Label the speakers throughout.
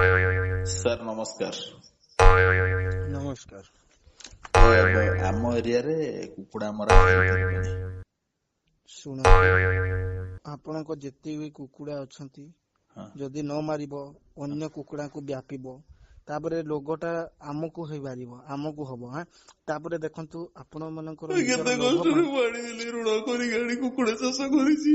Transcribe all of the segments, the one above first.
Speaker 1: Sir ନମସ୍କାର।
Speaker 2: ନମସ୍କାର।
Speaker 1: ଆମ ଏରିଆରେ କୁକୁଡ଼ା ମରା ହେଇପାରିବନି।
Speaker 2: ଶୁଣନ୍ତୁ, ଆପଣଙ୍କ ଯେତିକି ବି କୁକୁଡ଼ା ଅଛନ୍ତି,
Speaker 1: ହଁ।
Speaker 2: ଯଦି ନ ମାରିବ ଅନ୍ୟ କୁକୁଡ଼ାଙ୍କୁ ବ୍ୟାପିବ, ତାପରେ ରୋଗଟା ଆମକୁ ହେଇପାରିବ, ଆମକୁ ହବ। ହାଁ, ତାପରେ ଦେଖନ୍ତୁ, ଆପଣ ମାନଙ୍କର ନିଜର
Speaker 1: କେତେ
Speaker 2: ଲୋଭ
Speaker 1: କଷ୍ଟରେ
Speaker 2: ପାଇଁ
Speaker 1: ମୁଁ ଆଣିଥିଲି, ଋଣ କରିକି ଆଣି କୁକୁଡ଼ା ଚାଷ କରିଛି।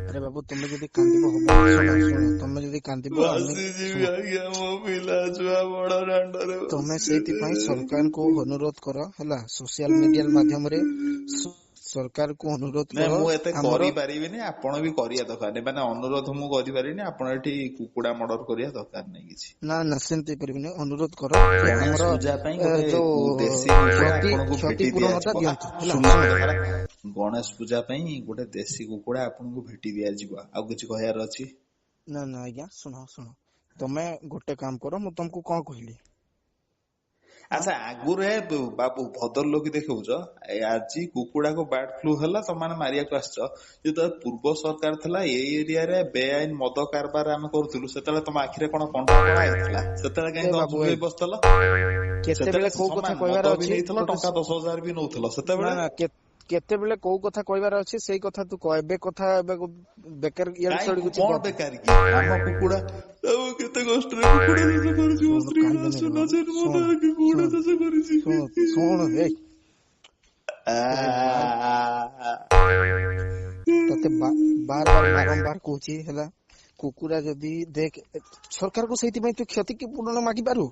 Speaker 2: ଆରେ ବାବୁ, ତମେ ଯଦି କାନ୍ଦିବ ହବନି। ଶୁଣ ଶୁଣ, ତମେ ଯଦି କାନ୍ଦିବ ଆମେ
Speaker 1: ଭାସିଯିବି
Speaker 2: ଶୁଣ
Speaker 1: ଆଜ୍ଞା, ମୋ ପିଲା ଛୁଆ ବଡ ଦାଣ୍ଡରେ
Speaker 2: ତମେ ସେଇଥିପାଇଁ ସରକାରଙ୍କୁ ଅନୁରୋଧ କର, ହେଲା? ସୋସିଆଲ ମିଡିଆ ମାଧ୍ୟମରେ ସରକାରକୁ ଅନୁରୋଧ
Speaker 1: ନାଇଁ,
Speaker 2: କର।
Speaker 1: ମୁଁ ଏତେ
Speaker 2: ଆମର
Speaker 1: କରିପାରିବିନି, ଆପଣ ବି କରିବା ଦରକାର ନାହିଁ। ମାନେ ଅନୁରୋଧ ମୁଁ କରିପାରିବିନି, ଆପଣ ଏଠି କୁକୁଡ଼ା ମର୍ଡର କରିବା ଦରକାର ନାହିଁ କିଛି।
Speaker 2: ନା ନା, ସେମିତି ହେଇପାରିବନି। ଅନୁରୋଧ କର ଯେ
Speaker 1: ଗଣେଶ
Speaker 2: ଆମର
Speaker 1: ପୂଜା ପାଇଁ ଗୋଟେ
Speaker 2: ଯୋଉ
Speaker 1: ଦେଶୀ କୁକୁଡ଼ା
Speaker 2: କ୍ଷତି
Speaker 1: ଆପଣଙ୍କୁ ଭେଟି
Speaker 2: କ୍ଷତିପୂରଣଟା
Speaker 1: ଦିଆଯିବ।
Speaker 2: ଦିଅନ୍ତୁ, ହେଲା?
Speaker 1: ଶୁଣ
Speaker 2: ଶୁଣ
Speaker 1: କଥା, ଗଣେଶ ପୂଜା ପାଇଁ ଗୋଟେ ଦେଶୀ କୁକୁଡ଼ା ଆପଣଙ୍କୁ ଭେଟି ଦିଆଯିବ। ଆଉ କିଛି କହିବାର ଅଛି?
Speaker 2: ନା ନା ଆଜ୍ଞା, ଶୁଣ ଶୁଣ, ତମେ ଗୋଟେ କାମ କର। ମୁଁ ତମକୁ କଣ କହିଲି? ହଁ।
Speaker 1: ଆଚ୍ଛା, ଆଗରୁ ଏ ବାବୁ ଭଦ୍ରଲୋକି ଦେଖଉଛ। ଏ ଆଜି କୁକୁଡାକୁ ବାର୍ଡ ଫ୍ଲୁ ହେଲା, ତମାନେ ମାରିବାକୁ ଆସିଛ। ଯେତେବେଳେ ପୂର୍ବ ସରକାର ଥିଲା, ଏଇ ଏରିଆରେ ବେଆଇନ ମଦ କାରବାର ଆମେ କରୁଥିଲୁ, ସେତେବେଳେ ତମ ଆଖିରେ କଣ କଣ୍ଟା ପଡା ହେଇଥିଲା? ସେତେବେଳେ
Speaker 2: ଏ
Speaker 1: କାହିଁ ତମେ
Speaker 2: ବାବୁ
Speaker 1: ଚୁପ
Speaker 2: ଏ
Speaker 1: ହେଇ ବସିଥିଲ?
Speaker 2: କେତେବେଳେ
Speaker 1: ସେତେବେଳେ
Speaker 2: କୋଉ କଥା
Speaker 1: ସମାନ
Speaker 2: କହିବାର
Speaker 1: ମଦ ବି
Speaker 2: ଅଛି
Speaker 1: ନେଇଥିଲ,
Speaker 2: ତୋତେ
Speaker 1: ଟଙ୍କା 10,000 ବି ନଉଥିଲ
Speaker 2: ନା
Speaker 1: ସେତେବେଳେ।
Speaker 2: ନା, କେତେବେଳେ କୋଉ କଥା କହିବାର ଅଛି ସେଇ କଥା ତୁ କହ। ଏବେ କଥା ଏବେ ବେକାର ଇଆଡୁ
Speaker 1: କାଇଁ
Speaker 2: ସିଆଡୁ କିଛି
Speaker 1: କଣ
Speaker 2: ଗପ।
Speaker 1: ବେକାର କି? ଆମ କୁକୁଡ଼ା, ଆଉ କେତେ କଷ୍ଟରେ କୁକୁଡ଼ା ଚାଷ କରିଛି ମୋ
Speaker 2: ଶୁଣୁ,
Speaker 1: ସ୍ତ୍ରୀ
Speaker 2: କାନ୍ଦେନି ରେ
Speaker 1: ସୁନା
Speaker 2: ବାବୁ।
Speaker 1: ଚେନ
Speaker 2: ଶୁଣ
Speaker 1: ବନ୍ଧା କୁକୁଡ଼ା
Speaker 2: ଶୁଣ
Speaker 1: ଚାଷ କରିଛି।
Speaker 2: ଶୁଣ ଶୁଣ, ଏଇ ତୋତେ ତତେ ବାର ବାର ବାରମ୍ବାର କହୁଛି, ହେଲା? କୁକୁଡ଼ା ଯଦି ଦେଖ, ସରକାରକୁ ସେଇଥିପାଇଁ ତୁ କ୍ଷତି କି ପୂରଣ ମାଗିପାରୁ।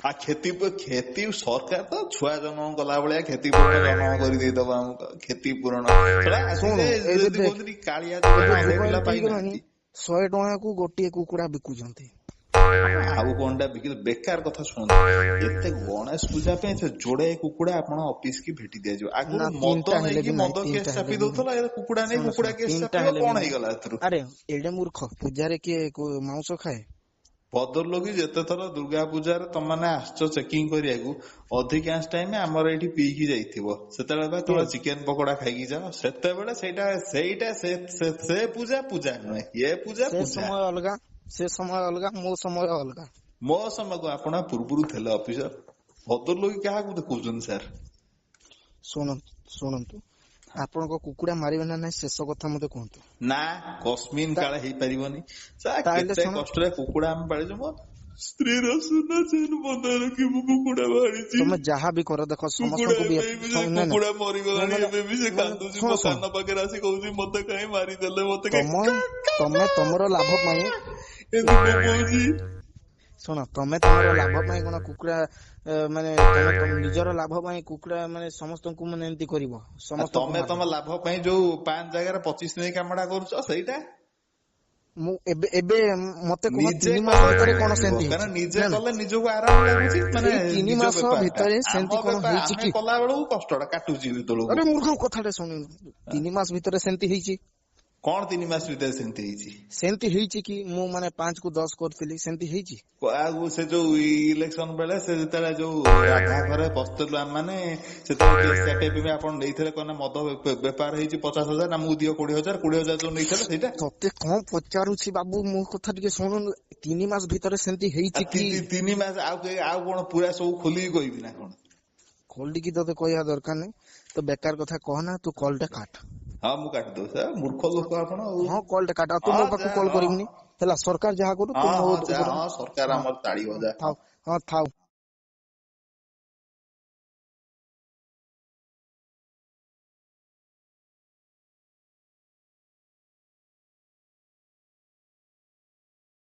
Speaker 1: ଆ କ୍ଷତି କ୍ଷତି ସରକାର ତ ଛୁଆ ଜନ୍ମ କଲା ଭଳିଆ କ୍ଷତିପୂରଣ ଜନ୍ମ କରିଦେଇଦବ ଆମକୁ। କ୍ଷତିପୂରଣ ଶଳା ଆସି
Speaker 2: ଶୁଣୁ,
Speaker 1: ଯେ
Speaker 2: ଏବେ
Speaker 1: ଯଦି
Speaker 2: ଦେଖ,
Speaker 1: କହୁଛନ୍ତି କାଳିଆ
Speaker 2: ଏବେ
Speaker 1: ଯୋଜନା ଅଧେ
Speaker 2: ଯୁଗ
Speaker 1: ପିଲା
Speaker 2: ଏମିତି ହେଇଗଲାଣି,
Speaker 1: ପାଇନାହାନ୍ତି।
Speaker 2: 100 ଟଙ୍କାକୁ ଗୋଟିଏ କୁକୁଡ଼ା ବିକୁଛନ୍ତି।
Speaker 1: ଆଉ କଣଟା ବିକି ବେକାର କଥା। ଶୁଣନ୍ତୁ, ଏତେ ଗଣେଶ ପୂଜା ପାଇଁ ସେ ଯୋଡେ କୁକୁଡ଼ା ଆପଣ ଅଫିସ କି ଭେଟି ଦିଆଯିବ। ଆଗରୁ
Speaker 2: ନା,
Speaker 1: ମଦ
Speaker 2: ତିନିଟା ହେଲେ
Speaker 1: ନେଇକି
Speaker 2: ବି ନାହିଁ,
Speaker 1: ମଦ କେସ୍
Speaker 2: ତିନିଟା ହେଲେ
Speaker 1: ଚାପି
Speaker 2: ବି ନାହିଁ।
Speaker 1: ଦଉଥିଲା, ଏବେ କୁକୁଡ଼ା ନେଇ
Speaker 2: ଶୁଣ
Speaker 1: କୁକୁଡ଼ା
Speaker 2: ଶୁଣ,
Speaker 1: କେସ୍
Speaker 2: ତିନିଟା
Speaker 1: ଚାପିବ,
Speaker 2: ହେଲେ ବି
Speaker 1: କଣ
Speaker 2: ନାହିଁ।
Speaker 1: ହେଇଗଲା ଏଥିରୁ?
Speaker 2: ଆରେ ଏଡେ ମୂର୍ଖ, ପୂଜାରେ କିଏ ମାଉଁସ ଖାଏ?
Speaker 1: ଭଦ୍ରଲୋକି, ଯେତେ ଥର ଦୁର୍ଗା ପୂଜାରେ ତମମାନେ ଆସିଛ ଚେକିଂ କରିବାକୁ, ଅଧିକାଂଶ ଟାଇମ ଆମର ଏଇଠି ପିଇକି ଯାଇଥିବ। ସେତେବେଳେ ବା
Speaker 2: କିଏ?
Speaker 1: ତମେ ଚିକେନ ପକୋଡା ଖାଇକି ଯାଅ ସେତେବେଳେ। ସେଇଟା ସେଇଟା ସେ ସେ ସେ ପୂଜା ପୂଜା ନୁହେଁ, ଏ ପୂଜା
Speaker 2: ସେ
Speaker 1: ପୂଜା।
Speaker 2: ସମୟ ଅଲଗା, ସେ ସମୟ ଅଲଗା, ମୋ ସମୟ ଅଲଗା।
Speaker 1: ମୋ ସମୟକୁ ଆପଣ ପୂର୍ବରୁ ଥିଲେ ଅଫିସର। ଭଦ୍ରଲୋକି କାହାକୁ ଦେଖଉଛନ୍ତି ସାର୍?
Speaker 2: ଶୁଣନ୍ତୁ ଶୁଣନ୍ତୁ, ଆପଣଙ୍କ କୁକୁଡ଼ା ମାରିବେ ନା ନାହିଁ, ଶେଷ କଥା ମତେ କୁହନ୍ତୁ।
Speaker 1: ନା, କସ୍ମିନ
Speaker 2: ତା
Speaker 1: କାଳେ ହେଇପାରିବନି ସାର୍।
Speaker 2: ତାହେଲେ
Speaker 1: କେତେ
Speaker 2: ଶୁଣ,
Speaker 1: କଷ୍ଟରେ କୁକୁଡ଼ା ଆମେ ପାଳିଛୁ, ମୋ ସ୍ତ୍ରୀର ସୁନା ଚେନ ବନ୍ଧା ରଖି ମୁଁ କୁକୁଡ଼ା ବାହାରିଛି।
Speaker 2: ତମେ ଯାହା ବି କର, ଦେଖ,
Speaker 1: କୁକୁଡ଼ା
Speaker 2: ସମସ୍ତଙ୍କୁ ବି
Speaker 1: ଏବେ ବି ସେ
Speaker 2: ନା ନା
Speaker 1: କୁକୁଡ଼ା
Speaker 2: ନା
Speaker 1: ମରିଗଲାଣି,
Speaker 2: ମାନେ
Speaker 1: ଏବେ ବି ସେ
Speaker 2: ମାନେ
Speaker 1: କାନ୍ଦୁଛି।
Speaker 2: ଶୁଣ
Speaker 1: ମୋ
Speaker 2: ଶୁଣ,
Speaker 1: କାନ ପାଖରେ ଆସି କହୁଛି, ମତେ କାହିଁ ମାରିଦେଲେ, ମତେ କାହିଁ
Speaker 2: ତମ ତମେ ତମର ଲାଭ ପାଇଁ
Speaker 1: ଏମିତି ପକଉଛି।
Speaker 2: ଶୁଣ, ତମେ ତମର ଲାଭ ପାଇଁ କଣ କୁକୁଡ଼ା ମାନେ ତମେ ତମ ନିଜର ଲାଭ ପାଇଁ କୁକୁଡ଼ା ମାନେ ସମସ୍ତଙ୍କୁ ମାନେ ଏମିତି କରିବ,
Speaker 1: ଆଉ
Speaker 2: ସମସ୍ତଙ୍କୁ
Speaker 1: ତମେ ତମ
Speaker 2: ମାରିଦବ?
Speaker 1: ଲାଭ ପାଇଁ ଯୋଉ 5 ଜାଗାରେ 25 ନେଇ କାମଟା କରୁଛ ସେଇଟା
Speaker 2: ମୁଁ ଏବେ ଏବେ ମତେ କୁହ,
Speaker 1: ନିଜେ
Speaker 2: 3 ମାସ
Speaker 1: କଲେ
Speaker 2: ଭିତରେ କଣ
Speaker 1: ଚଳିଯିବ,
Speaker 2: ସେମିତି
Speaker 1: କାରଣ
Speaker 2: ହେଇଛି?
Speaker 1: ନିଜେ
Speaker 2: ନା ନା,
Speaker 1: କଲେ ନିଜକୁ ଆରାମ ଲାଗୁଛି, ମାନେ
Speaker 2: ଏଇ 3
Speaker 1: ନିଜ
Speaker 2: ମାସ
Speaker 1: ବେପାର ଟା
Speaker 2: ଭିତରେ
Speaker 1: ଆମ
Speaker 2: ସେମିତି କଣ
Speaker 1: ବେପାର
Speaker 2: ହେଇଛି
Speaker 1: ଆମେ
Speaker 2: କି?
Speaker 1: କଲା ବେଳକୁ କଷ୍ଟଟା କାଟୁଛି ଯେତେବେଳକୁ।
Speaker 2: ଆରେ ମୂର୍ଖ, କଥାଟା ଶୁଣୁନୁ। 3 ମାସ ଭିତରେ ସେମିତି ହେଇଛି?
Speaker 1: କଣ 3 ମାସ ଭିତରେ ସେମିତି ହେଇଛି?
Speaker 2: ସେମିତି ହେଇଛି କି? ମୁଁ ମାନେ 5 କୁ 10 କରିଥିଲି, ସେମିତି ହେଇଛି?
Speaker 1: ଆଉ ସେ ଯୋଉ ଇଲେକ୍ସନ ବେଳେ, ସେ ଯେତେବେଳେ ଯୋଉ ରାଧା ଘରେ ବସିଥିଲୁ ଆମେ ମାନେ, ସେତେବେଳେ କେସ୍ ଚାପିବା ପାଇଁ ଆପଣ ନେଇଥିଲେ କଣ ନା ମଦ ବେପାର ହେଇଛି 50,000, ଆମକୁ ଦିଅ 20,000, 20,000 ଯୋଉ ନେଇଥିଲେ ସେଇଟା।
Speaker 2: ତତେ କଣ ପଚାରୁଛି ବାବୁ, ମୋ କଥା ଟିକେ ଶୁଣୁନୁ। 3 ମାସ ଭିତରେ ସେମିତି ହେଇଛି କି?
Speaker 1: 3 ମାସ ଆଉ ଆଉ କଣ ପୁରା ସବୁ ଖୋଲିକି କହିବି ନା କଣ?
Speaker 2: ଖୋଲିକି ତତେ କହିବା ଦରକାର ନାହିଁ। ତ ବେକାର କଥା କହନା, ତୁ କଲ୍ ଟା କାଟ।
Speaker 1: ହଁ, ମୁଁ କାଟି ଦଉଛି। ମୂର୍ଖ ଲୋକ ଆପଣ ଆଉ।
Speaker 2: ହଁ, କଲ୍ ଟା କାଟ। ଆଉ ତୁ
Speaker 1: ହଁ
Speaker 2: ମୋ ପାଖକୁ
Speaker 1: ଯା
Speaker 2: କଲ୍
Speaker 1: ହଁ
Speaker 2: କରିବୁନି, ହେଲା? ସରକାର ଯାହା କରୁ, ତୁ
Speaker 1: ହଁ
Speaker 2: ମୋ
Speaker 1: ହଁ ଯା
Speaker 2: ଉପରେ
Speaker 1: ହଁ, ସରକାର
Speaker 2: ହଁ
Speaker 1: ଆମର ତାଳି
Speaker 2: ହଁ
Speaker 1: ବଜା।
Speaker 2: ଥାଉ, ହଁ ଥାଉ।